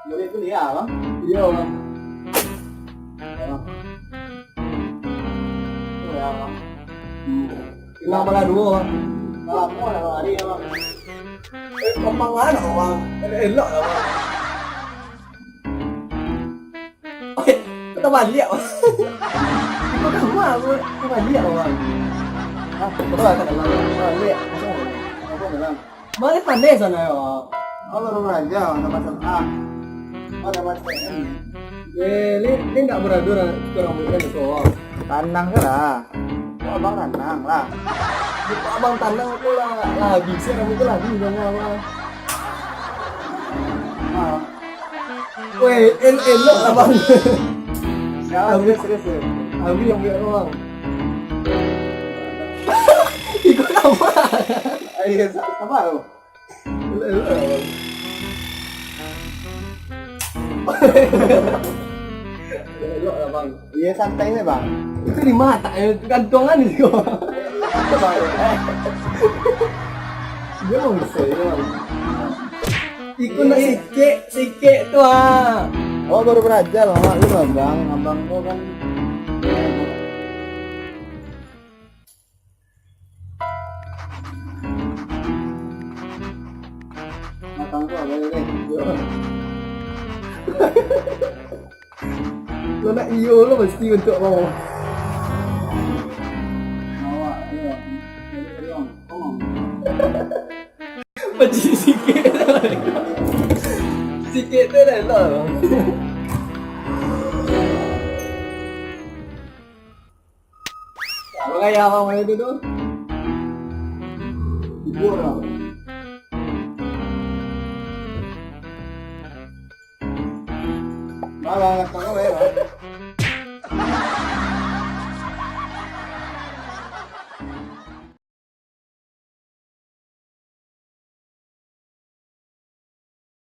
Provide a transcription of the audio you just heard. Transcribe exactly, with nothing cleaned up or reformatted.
Boleh kuliah, Bang? Iyo, Bang. Iyo, Bang. Inang balah duo, Bang. Lamo lah hari, Bang. Eh, Bang, Bang, Bang. Elok lah, Bang. Oi, kau tabaliak, Bang. Kau tabaliak, Bang. Hah? Kau tabaliak, Bang. Tabaliak. Apa, Bang? Bang, ni pandai sana, yo. Kau baru baraja, Bang, dapat S M A. Kau dapat S T M. Eh, ni, ni ndak baradur, ah, itu orang bukan itu, Bang. Tanang se lah. Kau abang tanang lah. Bukan abang tanang, aku lah, lah habis, ya, rambut tu lah habis, Bang, Bang. Ah. Weh, el-, elok lah, Bang. Ya, serius, serius, serius. Abi yang buat, Bang. Ikut apa? Ayo, sa-, sabar tu. Elok, elok lah, Bang. Elok lah, Bang. Iya, santai ni, Bang. Itu di mata, eh, gantungan itu. Itu, Bang. Dia mau bisa, ya, Bang. Ikut nak sikit, sikit tu, ah. Oh, baru baraja lah, Mak. Lu abang, abang tu kan. Matang tu abang ni. Lo nak iyo lo mesti untuk mau. Awak, iyo. Iyo, iyo. Pacik sikit. Sikit tu dah elok. Apa gaya abang main tu tu? Ibu orang. Malah kau, eh, Bang.